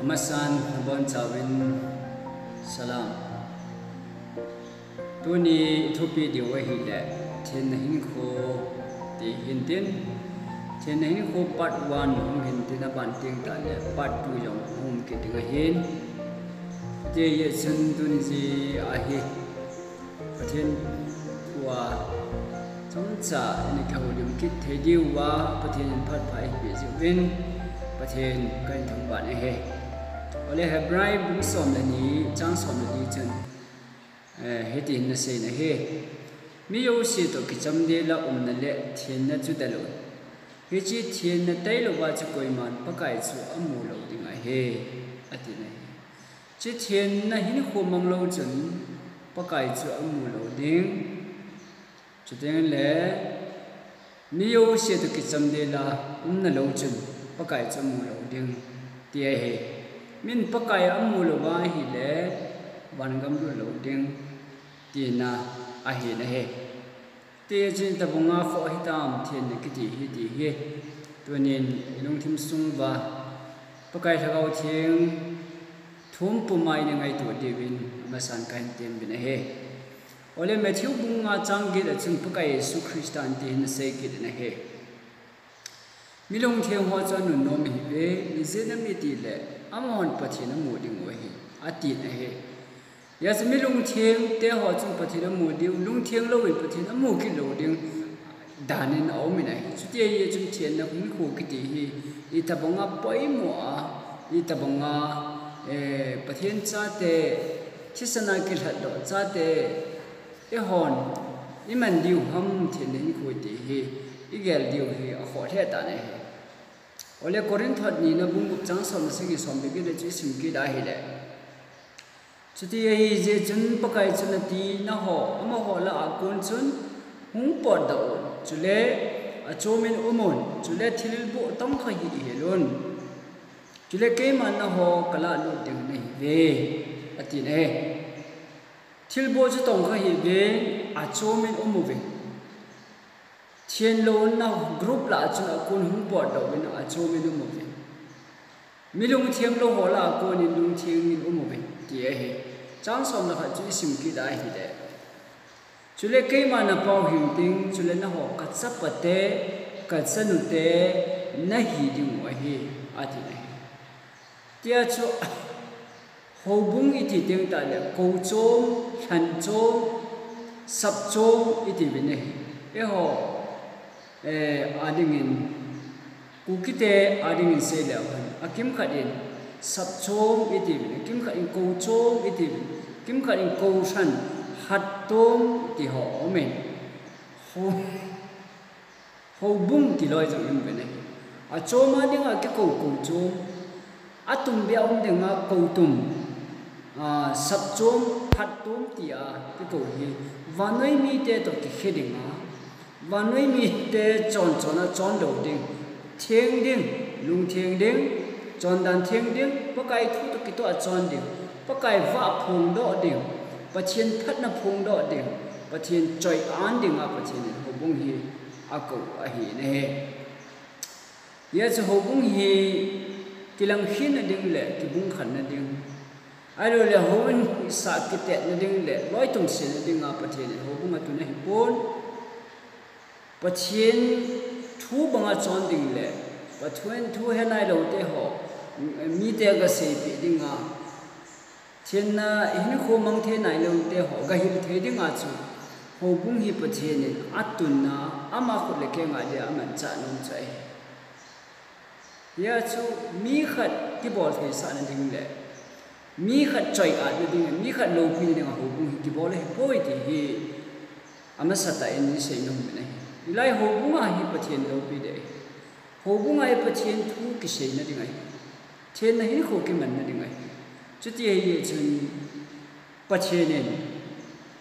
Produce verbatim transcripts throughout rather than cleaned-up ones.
Amasan, nabonchauvin salam. Tuni i thupi diu ahile, thenna hinkho ti hintin, thenna hinkho part one hung hintin, aban teng tah le part two jong hung kit ding ahin. Ti jeh chun tuni jeh a hi Pathen thu a chomcha i kihoulim kit thei diuva Pathen in phat pha eipeh jeh uvin Pathen kahin thangvah e. Ole Hebrai bung som le ni, chang som le ni chun, eh, hitin ana sei ahi. Mi jouse toh kichamdel a umna le thenna chu del un. Hiche thenna tailouva chu koiman Pakai chu amu lou ding ahi, ati ahi. Hiche thenna hinkho mang lou chun Pakai chu amu lou ding. Chuteng le mi jouse toh kichamdel a umna lou chun Pakai chu amu lou ding, ti ahi. Min Pakai amu louva ahile vangam lut lou ding, tina ahi ahi. Ti jeh chun tabang a khoh hitam thenna kiti hi ti hi. Tunin i lungthim sung uva Pakai Lhagao Theng thu puma i ngaito diuvin amasan kahin tem uvin ahi. Ole Matthew bung nga chang get a chun Pakai Jesu Christa in hitin ana sei kit in ahi. Mi lungtheng ho chu anunnom ahiuve, ijeh inem itile, amahon Pathen amu diu ahi, atin ahi. Hijeh chun mi lungtheng te ho chun Pathen amu diu, lungtheng louvin Pathen amu kit lou ding dan in aum in ahi. Chuti ahijeh chun thenna hinkho kiti hi, itobang a poimo a, itobang a, eh, Pathen chate, thisan a kilhatdoh chate, eihon iman diu ham thenna hinkho ti hi, igel diu hi akhoh lheh tan ahi. Ole Corinth thot nina bung gup chang som le sagi, som le get le chu isim kit ahile. Chuti ahijeh chun Pakai chun ati, naho, amaho lah a kon chun hung potdoh un. Chule achomin umun, chule thilboh tongkha hi ihil un. Chule keiman naho kalah lut ding nahiuve, atin ahi. Thilboh chu tongkha hih uvin, achomin um uvin. Thenlouna group lah a chun akon hung potdoh uvin, achomin um uvin. Mi lungtheng lou ho lah a konin lungtheng in um uvin, ti ahi. Chang som le khat chu isim kit ahile. Chule keima napao hing ting, chule naho kachapa te, kachanu te, nahi diu ahi, ati ahi. Tia chu, houbung iti teng tah le, kou chom, lhan chom, sap chom iti uvin ahi. Eiho, eh, adingin, Kukite adingin sei leu hen, akimkhat in, sap chom iti uvin, akimkhat in kou chom iti uvin, akimkhat in kou lhan, hat tom ti ho aumin. Ho, houbung ti loi jong um uvin ahi. Achom a dinga kikou kou chom. Atum beh a um dinga kou tum. Ah, sap chom, hat tom tia kikou hi. Vannoi mite toh kikhe dinga. Vannoi mite chon chon a chon lou ding. Theng ding, lungtheng ding, chondan theng ding, Pakai thu toh kitoh a chon ding. Pakai vah phongdoh ding. Pathen phatna phongdoh ding. Pathen choi-at dinga Pathen in houbung hi akou ahi ahi. Hijeh chun houbung hi kilangkhin nading le kibungkhan nading. Ahilouleh houin sah kitet nading le loitum se nadinga Pathen in houbung atun ahipon. Pathen thu banga chon ding le Pathen thu he nailou te ho, mite gaseipeh dinga. Thenna hinkho mang thei nailou te ho, gahil thei dinga chu, houbung hi Pathen in atunna, ama khut le keng a dia amanchah nom chu ahi. Hijeh chun mi khat kibol theisah nading le, mi khat choi-at nading, mi khat loupi nadinga houbung hi kibol ahipoi ti hi, amasatah in isei nom uvin ahi. Hilai houbung a hi Pathen loupi ding ahi. Houbung a hi Pathen thu kisei nading ahi. Thenna hinkho kiman nading ahi. Chuti ahijeh chun Pathen in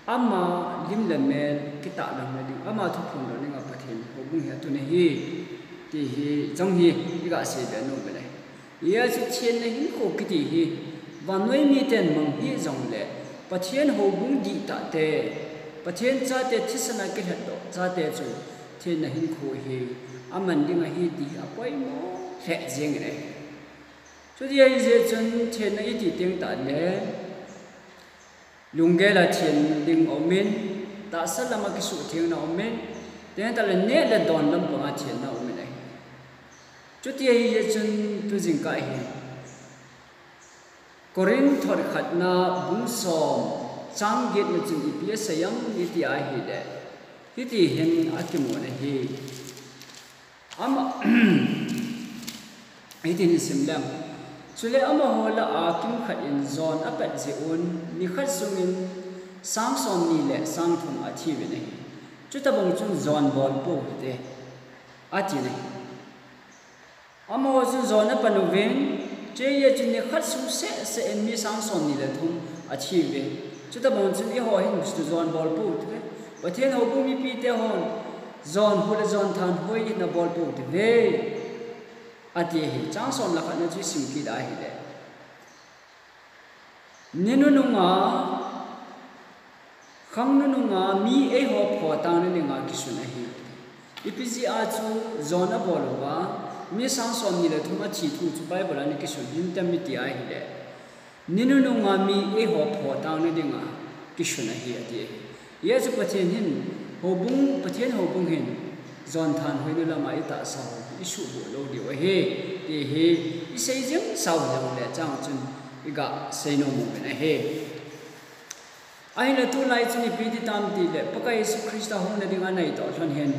ama lim le mel kitahlang nading, ama thuphon doh dinga Pathen houbung hi atun ahi, ti hi jong hi iga seibe nom uvin ahi. Hijeh chun thenna hinkho kiti hi, vannoi miten mang hih jongle, Pathen houbung dihtah te, Pathen chate thisan a kilhatdoh chate chun, thenna hinkho hi aman ding ahi ti hi apoimo lheh jeng in ahi. Chuti ahijeh chun thenna iti teng tah le, lunggel a then ding aumin, tahsa lama kisuhthengna aumin, teng tah le neh le don lampanga thenna aumin ahi. Chuti ahijeh chun tujingkah hi Corinth thot khatna bung som chang getna chun ipi asei em iti ahile, hiti hin akimun ahi. Ama, hitin isim leng. Chule amaho lah a kimkhat in jon apat jeh un, nikhat sungin sang somni le sang thum athiuvin ahi. Chutobang chun jon bol pou hite, atin ahi. Amaho chun jon apan uvin, chuin nikhat sung seh seh in mi sang somni le thum athiuve. Chutobang chun eiho hin jon bol pou hite. Pathen houbung mipite hon jon hu le jon thanhoi nabol pou hite, ati ahi. Chang som le khatna chu isim kit ahile, ni nununga, khang nununga mi eiho phoh tangna dinga kisun ahi. Ipi jeh a chu jon abol uva, mi sang somni le thum athi thu chu Bible a ana kisun hinte iti ahile, ni nununga mi eiho phoh tangna dinga kisun ahi, ati ahi. Hijeh chun Pathen hin, houbung, Pathen houbung hin jon thanhoina lama itahsa ho isuhboh lou diu ahi, ti hi isei jing sau jongle chang chun iga seinom uvin ahi. Ahinla tulai chun ipi ti tam tile, Pakai Jesu Christa hungna dinga natoh lhon hin,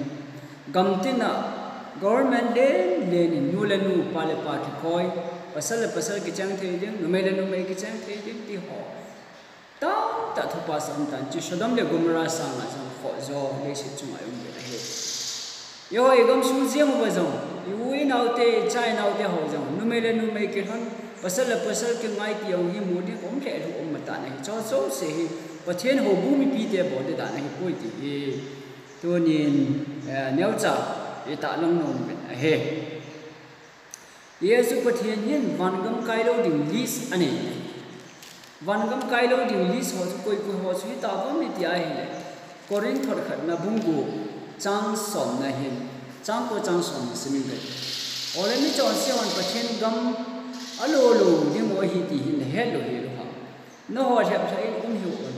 gamtina government len len in nu le nu, pa le pa kikoi, pasal le pasal kicheng thei ding, numei le numei kicheng thei ding ti ho tamtah thupha sa um tan, chu Sodom le Gomorrah sanga jong khoh jo leiset chunga um uvin ahi. Eiho igamsung jeng uva jong, i u i naote, i cha i naote ho jong, numei le numei kilhon, pasal le pasal kingai ti jong hi mu ding um lheh lhuh um matan ahi. Chuche jouse hi Pathen houbung mipite bol ding dan ahipoi ti hi tunin, eh, neocha itahlang nom uvin ahi. Jesu Pathen hin vangam kai lou ding list anei. Vangam kai lou ding list ho chu koi koi ho chu hita ham iti ahile, Corinth thot khatna bung gup chang somna hin, chang ko chang somna simin ve. Ole michonse hon Pathen gam alo lou ding u ahi ti hin nahet lou hel u ham? Nangho lheplhah in um hih un.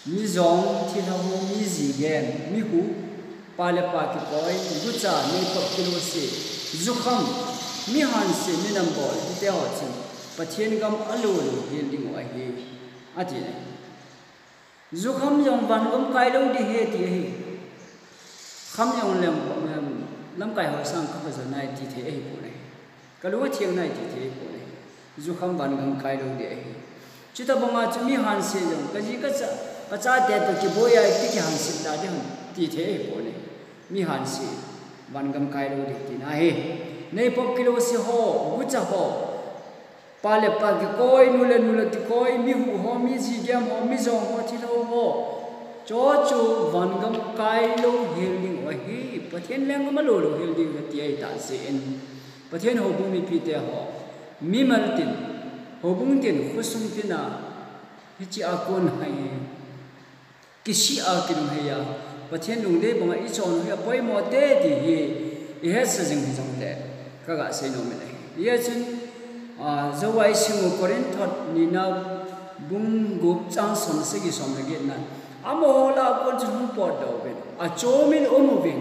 Mijong, thilha ho, mi jigem, mi hu, pa le pa kikoi, gucha, neipop kilose, jukham, mi hanse, mi nambol, hite ho chun Pathen gam alo lou hel ding u ahi, ati le. Jukham jong vangam kai lou ding ahi ti ahi. Kham jong lem, em, lamkai ho sang kapha jo nai ti thei ahipoi. Kalung atheng nai ti thei ahipoi. Jukham vangam kai lou ding ahi. Chutobanga chu mi hanse jong, kaji kacha, kachate toh kiboi a iti kihanse ta ding ham ti thei ahipoi. Mi hanse, vangam kai lou ding tina ahi. Neipop kilose ho, gucha ho, pa le pa kikoi, nu le nu le kikoi, mi hu ho, mi jigem ho, mijong ho, thilha ho, chuche chu vangam kai lou hel ding u ahi, Pathen lenggam alo lou hel ding u ahi ti ahi tah jeh in, Pathen houbung mipite ho, mimal tin, houbung tin, khosung tin a, hiche a kon hi kisih a kilunghei a, Pathen lungdei banga ichon u hi apoimo te ti hi ihetsa jing hijongle, kaga seinom in ahi. Hijeh chun, a, jouva isim u Corinth thot nina bung gup chang som le sagi, som le get na, amaho lah a kon chun hung potdoh uvin, achom in um uvin,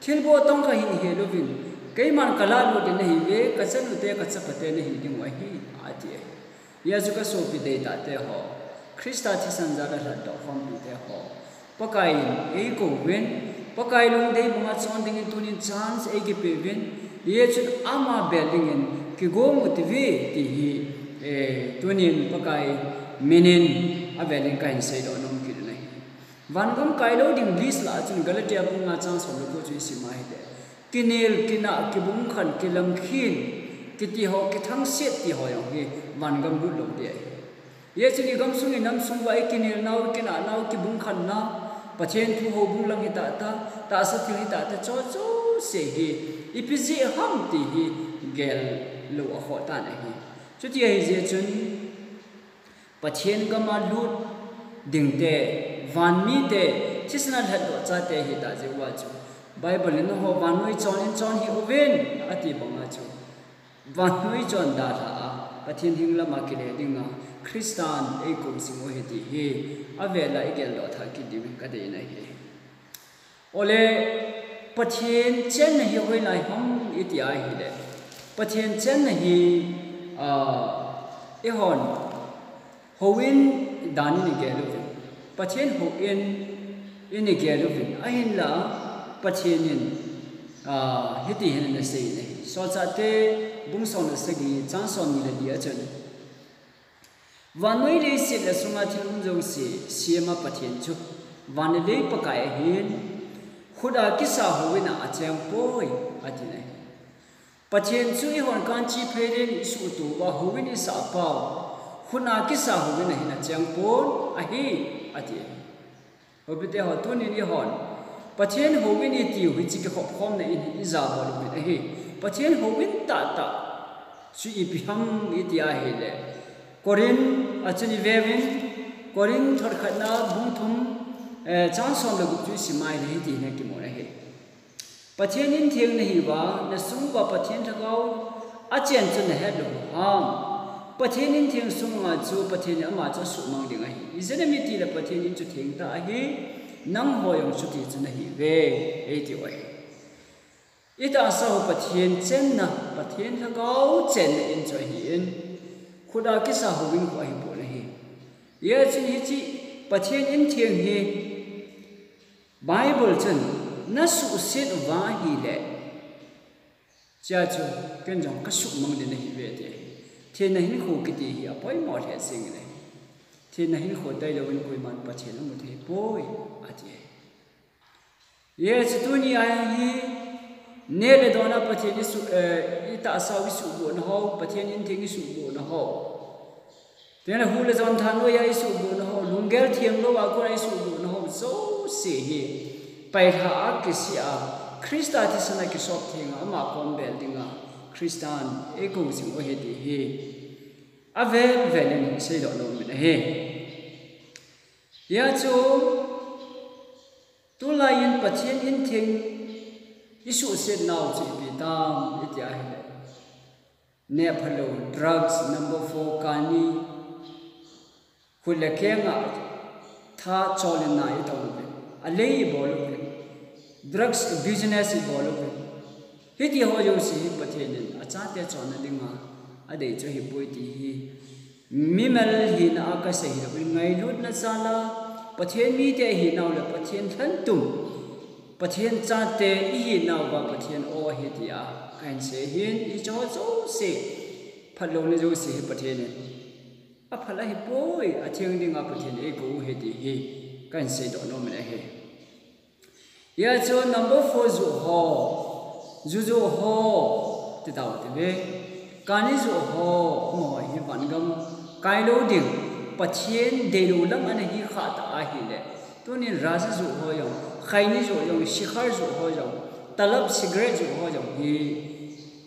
thilbol tong kahin hel uvin, keiman kalah lut ding nahiuve, kachanu te, kachapa te nahi ding u ahi, ati ahi. Hijeh chun kasopi deitah te ho, Christa thisan jal a lhatdoh khompi te ho, Pakai in eikou uvin, Pakai lungdei banga chon dingin tunin chance eikipe uvin, hijeh chun ama bel dingin kigong u hite ti hi, eh, tunin Pakai minin avel in kahin seidoh nom kit u ahi. Vangam kai lou ding list lah a chun Galatia bung nga chang som le ko chu isim a ahile, kinel, kinah, kibungkhan, kilamkhin, kiti ho, kithangset ti ho jong hi vangam lut lou ding ahi. Hijeh chun igamsung inamsung uva ikinel nau, ikinah nau, kibungkhan nau, Pathen thu houbung lang hita ta, tahsa thil hita ta, chuche jouse hi ipi jeh ham ti hi gel lou akhoh tan ahi. Chuti ahijeh chun, Pathen gam a lut ding te, vanmi te, thisan a lhatdoh chate hita jeh uva chu, Bible in nangho vannoi chon in chon hih uvin, ati banga chu, vannoi chon dalha a, Pathen hing lama kile dinga Christan eikou jing u ahi ti hi, avel a igeldoh thah kit diuvin kadei ahi. Ole, Pathen chenna hi hoilai ham iti ahile, Pathen chenna hi, ah, eihon houin dan in igel uvin, Pathen houin in igel uvin, ahinla Pathen in, ah, hiti hin anasei in ahi. Solchahte bung som le sagi chang somni le li a chun, vannoi leiset le sunga thil um jouse sema Pathen chu van le lei Pakai ahin, khut a kisa houin a acheng poi, ati ahi. Pathen chu eihon kanchi phei ding isuhto uva houin isah pau, khut a kisa houin a hin acheng pon ahi, ati ahi. Houbung te ho, tunin eihon Pathen houin itiu hiche kikhop khomna in hi ija bol uvin ahi. Pathen houin tahtah chu ipi ham iti ahile, Corinth a chun iveuvin, Corinth thot khatna bung thum, eh, chang som le gup chu isim a ahile hiti hin akimun ahi. Pathen in theng nahiuva, nasung uva Pathen lhagao achen chu nahet lou ham? Pathen in theng sunga chu Pathen in ama chu asuhmang ding ahi. Ijeh inem itile Pathen in chu theng tah ahi, nangho jong chuti chu nahiuve, eitiu ahi. Itahsa u Pathen chenna, Pathen lhagao chenna in chu ahin, khut a kisa houin khu ahipon ahi. Hijeh chun hiche Pathen in theng hi Bible chun nasuhset uva ahile, chea chu ken jong kasuhmang ding nahiuve ati ahi. Thenna hinkho kiti hi apoimo lheh jeng in ahi. Thenna hinkho tailouvin koiman Pathen amu thei poi, ati ahi. Hijeh chun tuni a hi neh le don a Pathen isuh, eh, itahsa u isuhbohna ho, Pathen in theng isuhbohna ho, tena hu le jon thanoi a isuhbohna ho, lunggel theng lou a kona isuhbohna ho jouse hi pailha a kisih a, Christa thisan a kisop thenga ama kom bel dinga Christan eikou jing u ahi ti hi avel vel in iseidoh nom in ahi. Hijeh chun tulai in Pathen in theng isuhset nau chu ipi ham iti ahile, neh phalou, drugs, number four, kani, khut le keng a tha cholna itong uvin, alei ibol uvin, drugs business ibol uvin, hiti ho jouse hi Pathen in achate chonna dinga adei chu ahipoi ti hi mimal hina a kasei hilou in, ngailutna jal a Pathen mite ihinau le Pathen lhantum, Pathen chate ihinauva Pathen o ahi tia kahin sei ahin, hiche ho jouse, phatlouna jouse hi Pathen in aphal ahipoi, atheng dinga Pathen in eikou u ahi ti hi kahin seidoh nom in ahi. Hijeh chun number four joh ho, ju joh ho, ti tau hite ve. Kani joh ho, amaho hi vangam kai lou ding, Pathen deilou lam ana hi khah tah ahile, tunin raja joh ho jong, khaini joh jong, sikhar joh ho jong, talab, cigarette joh ho jong hi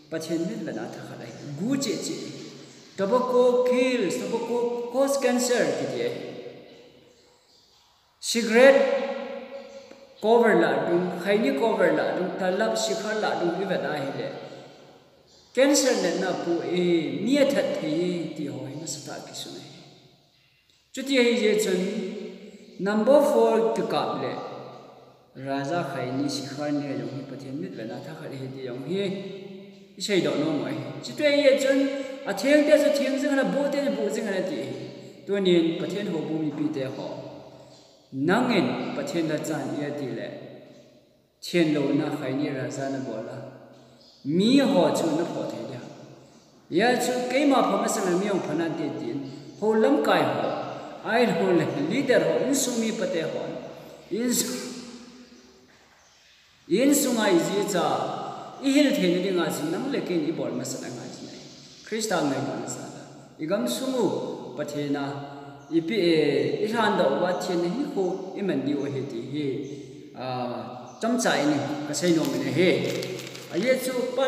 Pathen mitvetna thakhat ahi. Gu cheh cheh. Tobacco kills, tobacco cause cancer kiti ahi. Cigarette cover lah dung, khaini cover lah dung, talab, sikhar lah dung ivet ahile, cancer natna apoh e, mi athat thei e, ti ho hi nasatah a kisun ahi. Chuti ahijeh chun number four kikap le raja, khaini, sikhar ni jong hi Pathen mitvetna thakhat ahi ti jong hi iseidoh nom u ahi. Chuti ahijeh chun athengte chu theng jing hen, abohte chu boh jing hen ati ahi. Tunin Pathen houbung mipite ho, nangin Pathen lhacha in i-at le thenlouna khaini raja nabol a, miho chu naphoh thei dia? Hijeh chun keima pha masang le mi jong pha nante tin, hou lamkai ho, ahilou le leader ho, insung mi pate ho, insung, insunga ijeh cha ihil theina dinga chu nang le kei in ibol masat angai jin ahi. Christa ngailutna jal a, igamsung u Pathen a ipi, eh, ilhandoh uva thenna hinkho iman diu ahi ti hi, ah, chomcha in kasei nom in ahi. Ajeh chu Pa,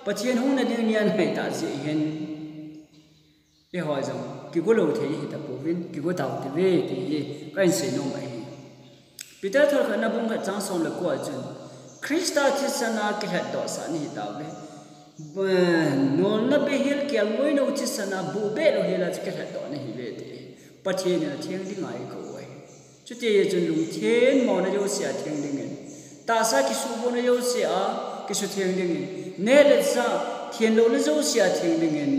Pathen hung nading ni angai tah jeh hin, eiho jong kigo lou thei hitapouvin, kigo tau hite ve ti hi kahin sei nom ahi. Peter thot khatna bung khat chang som le ko a chun, Christa thisan a kilhatdohsah nahi tauve. Nolna behel kelngoi nou chisana bu be lou hela chu kilhat doh nahi ve ti. Pathen in atheng ding a eikou ahi. Chuti jeh chun lungthem mona jouse a theng dingin, tahsa kisubona jouse a kisutheng dingin, neh le chah thenlouna jouse a theng dingin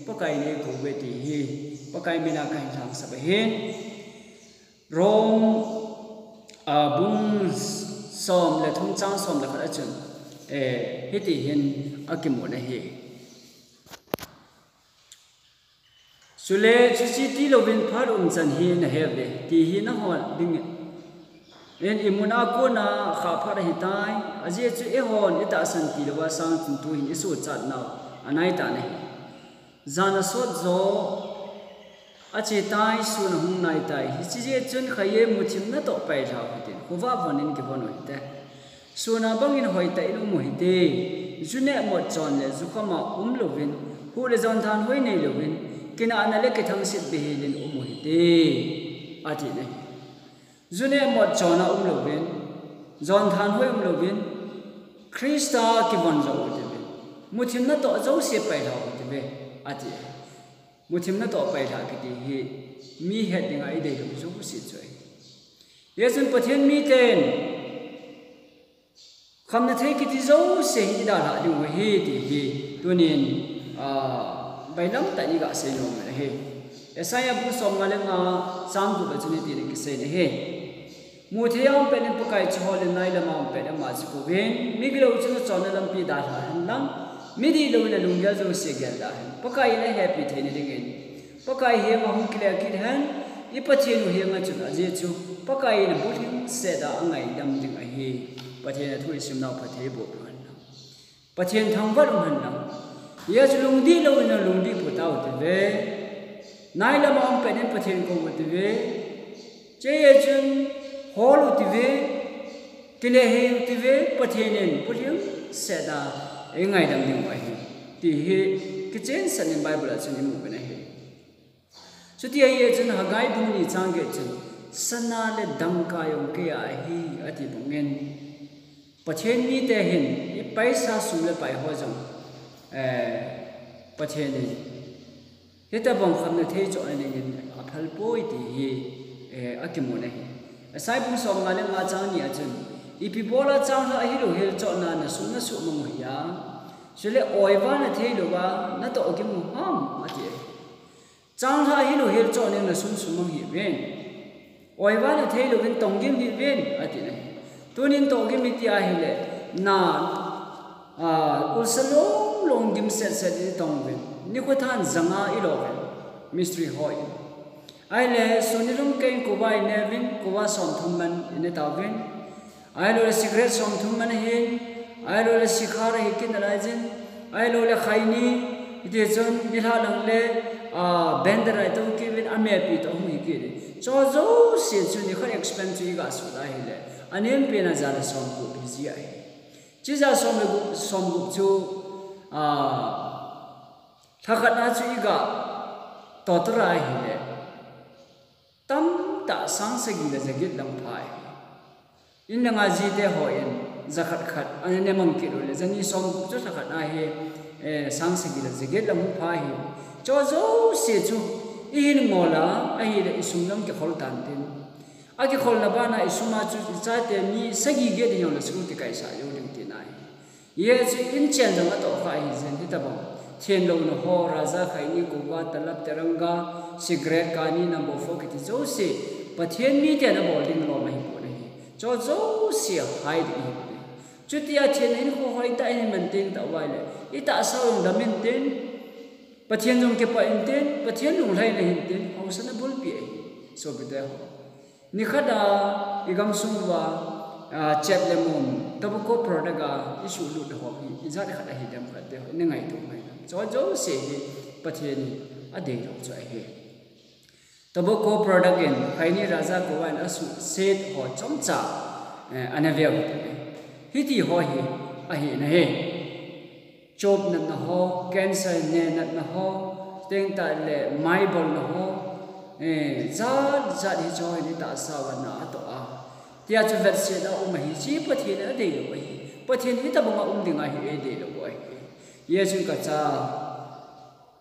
Pakai in eikou ve ti hi Pakai mina kahin lhangsap ahin. Rom, a, bung som le thum chang som le khat a chun, eh, hiti hin akimun ahi. Chule chuche tilouvin phat umchan hi nahet uve, ti hi nahol dingin, imun a kona khah phat ahitai, ajeh chu eihon itahsan tilouva sang chun tuhin isochat nau anaitan ahi. Jan asot jo achetai, sun ahung naitai. Hiche jeh chun khatvei muthim natoh pailhau hitin, khovah von in kivon u hite. Sun a bangin hoitah in um u hite. Ju neh mot chon le jukham a um louvin, huh le jonthanhoi nei louvin, kinahna le kithangsit behel in um u hite, ati nahi. Ju neh mot chon a um louvin, jonthanhoi um louvin, Christa kivon jou u hite ve. Muthim natoh jouse pailhau hite ve, ati. Muthim natoh pailhah kiti hi mi het dinga idei lou jouse chu ahi. Hijeh chun Pathen miten khamna thei kiti jouse hi idalhah diu ahi ti hi tunin, ah, bailam tah in iga sei nom u ahi. Isaiah bung som nga le nga chang gup a chun hitin akisei in ahi. Muthei a um pet in Pakai chu hol in, nai lam a um pet in ama chu kouvin, migilou chun achonna lampi dalha hen lang, midihlou in alunggel jouse gelda hen. Pakai in ahepi theina dingin, Pakai henga hung kile kit hen, i Pathen u henga chun ajeh chu Pakai in bulhingset a angaidam ding ahi. Pathen a thu isimnau phatthei boh hen lang. Pathen thangvah um hen lang. Hijeh chun lungdih lou in lungdih put tau hite ve. Nai lam a um pet in Pathen kou u hite ve. Chuti jeh chun hol u hite ve. Kile hei u hite ve. Pathen in bulhingset a eingaidam diu ahi, ti hi kichensah in Bible a chun imu uvin ahi. Chuti ahi jeh chun Haggai bung ni chang get chun, sana le dangka jong keiya ahi, ati bangin, Pathen mite hin ipaisa sum le pai ho jong, eh, Pathen in hitobang khamna thei chohna dingin aphal poi ti hi, eh, akimun ahi. Isaiah bung som nga le nga chang ni a chun, ipi bola changlhah hilou hel chohna nasum nasuhmang u hia? Chule oiva nathei louva natoh gim u ham, ati ahi. Changlhah hilou hel chohna nasum sumang hih uvin. Oiva nathei louvin tonggim hih uvin, ati nahi. Tunin tohgim iti ahile, na, ah, ulsa long long gim set set in itong uvin. Nikho than janga ilo uvin. Mistri ho in. Ahile, sun nilum keiyin kova ine uvin, kova somthum man ine tauvin. Ahilou le cigarette somthum man ahin, ahilou le sikhar ahi kit nalai jin, ahilou le khaini, hiti chun nilhah lang le, ah, bender a itoh kit uvin, amepi toh hung hi kit in. Chu jouse chu nikhat expense chu iga suh ahile, anempen a ja le somgup hiji ahi. Chu ja som le gup, somgup chu, ah, lhakhat na chu iga total ahile, tamtah sang sagi le jaget lang pha ahi. In langa jite hon jakhat khat ana nemang kit u le, jani somgup chu lhakhat na hi, eh, sang sagi le jaget lang pha ahi. Chu jouse chu ihin ngol a, ahile isum lam kikhol tan tin. Akikholna bana isum a chu ichate mi sagi get ding jong le school kikaisah jou ding tina ahi. Hijeh chun inchen jong atohkha ahi jeh in hitobang thenlouna ho, raja khaini, kova, talab, teranga, cigarette, kani, number four kiti jouse, Pathen miten abol ding lom ahipon ahi. Chu jouse hai ding ahipon ahi. Chutia thenna hinkho hoitah in iman teng tah uva ahile, itahsa u jong dam intin, Pathen jong kipah intin, Pathen lunglhaina hintin, haosatna bulpi ahi. Sopite ho. Nikhat a igamsung uva, ah, chep le mum, tobacco product a isuhlut ho hi, ijat khat ahi dem khat te ho, nei ngaito mai dem. Chu jouse hi Pathen in adeilou chu ahi. Tobacco product in, khaini, raja, kova in asuhset ho chomcha, eh, ana veu hite. Hiti ho hi, ahina ahi. Chop natna ho, cancer ne natna ho, tengtah le mai bolna ho, eh, jat jat hiche ho hi itahsa uva na atoh a. Tia chu vetsetna um ahi, hiche Pathen in adeilou ahi. Pathen hitobanga um dinga hi eidei lou u ahi. Hijeh chun kacha,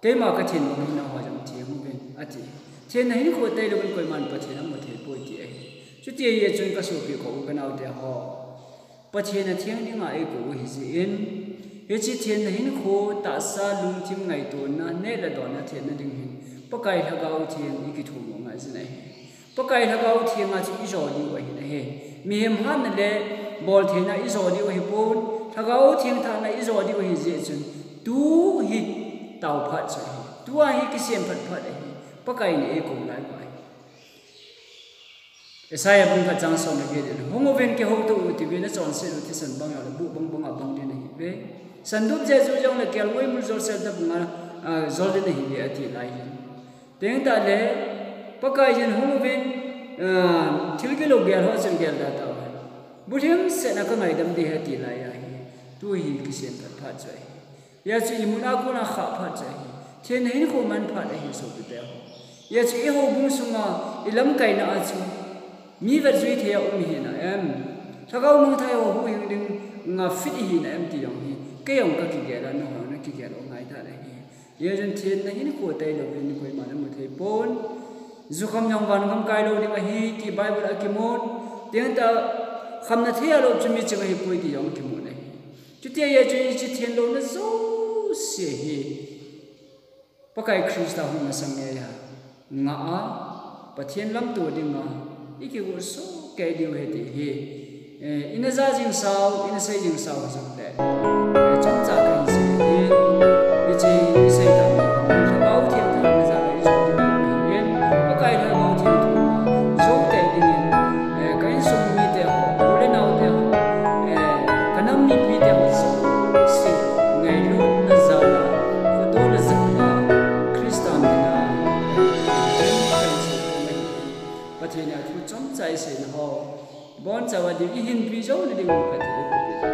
keima kathen bang hin nangho jong theng uvin, ati. Thenna hinkho tailouvin koiman Pathen amu thei poi ti ahi. Chuti ahijeh chun kasopi ka-u kanaote ho, Pathen a theng dinga eikou u ahijeh in, hiche thenna hinkho tahsa lungthim ngaitona, neh le don a thenna ding hin Pakai Lhagao Theng ikithum u ngai jin ahi. Pakai Lhagao Theng a chu ijo diu ahin ahi. Mihem hatna le boltheina ijo diu ahipon, Lhagao Theng thahna ijo diu ahijeh chun, tu hi tao phat chu ahi. Tua hi kisem phat phat ahi. Pakai in eikou lai u ahi. Isaiah bung khat chang som le get in, hung uvin kihouto u, tiuvin, nachonset u thisan bang jongle buh bang banga bang ding nahiuve. Sandup jeju jongle kelngoi mul jolsel tobanga, ah, jol ding nahiuve, ati lai hin. Teng tah le, Pakai in hung uvin, ah, thil gilou gel ho chun gelda tauhen. Bulhingsetna kangaidam ding ahi ati lai ahi. Tu hi kisem phat phat chu ahi. Hijeh chun imun a kona khah phat chu ahi. Thenna hinkho man phat ahi sopite ho. Hijeh chun ihoubung sunga, ilamkaina a chu mi vetjui thei a um hina em? Lhagao mangthah ho huhhing dinga fit ihina em ti jong hi kei jong kakigel a, nangho jong nakigel u ngai dan ahi. Hijeh chun thenna hinkho tailouvin koiman amu thei pon. Jukham jong vangam kailou ding ahi ti Bible a kimun. Teng tah khamna thei a lou chu miching ahipoi ti jong kimun ahi. Chuti ahijeh chun hiche thenlouna jouse hi Pakai Christa hung masang ngeiya ngah a, Pathen lamto dinga ikigot sohkei diu ahi ti hi, eh, ina ja jing sau, ina sei jing sau hijongle, eh, chomcha kahin sei ahi. Hiche isei tah, Lhagao Theng thahna jal a ijo diu ahin, Pakai Lhagao Theng thuma jou tei dingin, eh, ka insung mite ho, u le naote ho, eh, kanam mipite ho jouse ngailutna jal a, khoto le jat a, Christa min a, eh, Pathen a thu chomcha iseina ho, bonchauva ding ihinpi jouna diu Pathen in